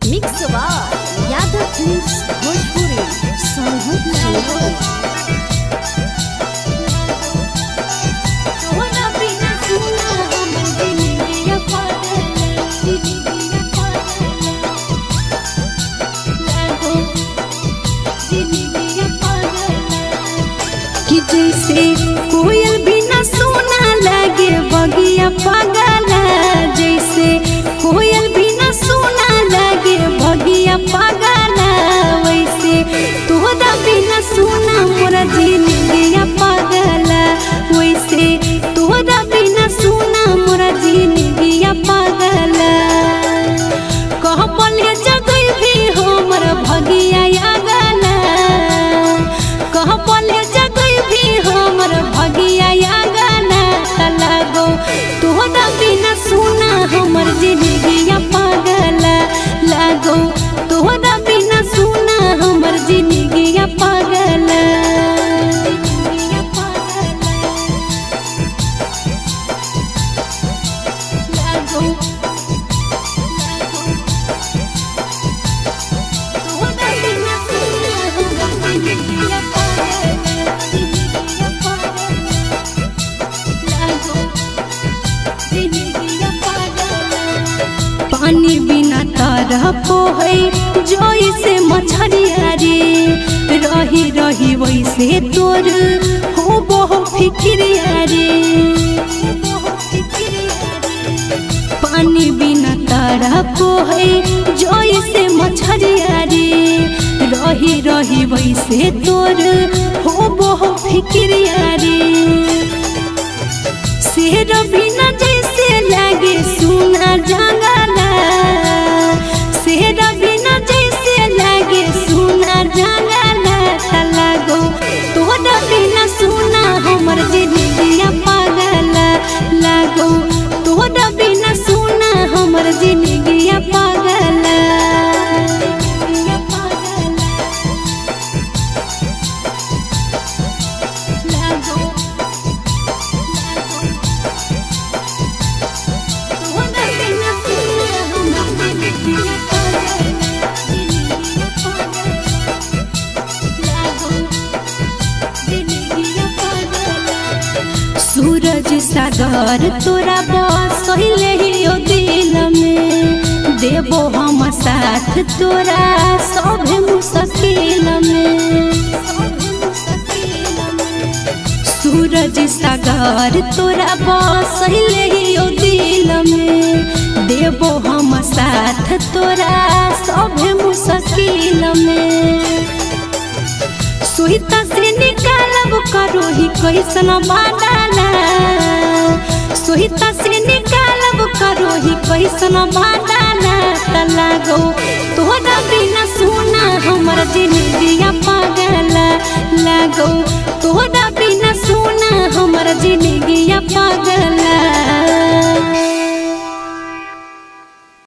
Mix by Yadav films Bhojpuri Sonbhadra. कि जैसे कोयल बिना सोना लगे बगिया पागल, जैसे कोयल बिना सोना लगे बगिया पागल, वैसे तोहरा बिना सोना मोरा जिंदगिया पागल, वैसे तोहरा बिना सोना मोरा जिंदगिया पागल। कह पले जगई भी हमर भगिया आगल, कह पले भी हमर भगिया आगल लागो तोहरा बिना सोना हमर जिंदगिया पागल, लागो तोहरा बिना सोना हमर जिंदगिया पागल। तोहरा बिना सोना हमर जिंदगिया पागल। पानी बिना तरपो है जैसे मछरिया रे, रही रही वैसे तोर हो बहु फिक्रिया रे। पानी बिना तरपो है जैसे मछरिया रे, रही रही वैसे तोर हो बहु फिक्रिया रे। शेर बिना जैसे लागे सुना जंगला, शेर बिना जैसे लागे सुना जंगला, लागो तोहरा बिना सोना हमर जिंदगिया पागल, लागो तोहरा बिना सोना हमर जिंदगिया पागल। सूरज सागर तोरा बसले ही दिल में, देबो हम साथ तोरा सब मुश्किल में। सूरज सागर तोरा बसले ही दिल में, देबो हम साथ तोरा सब मुश्किल में। सोहिता से निकालब करो ही कैसन बाडाला, सोहिता से निकालब करो ही कैसन बाडाला, लागो तोहरा बिना सोना हमर जिंदगिया पागल, लागो तोहरा बिना सोना हमर जिंदगिया पागल।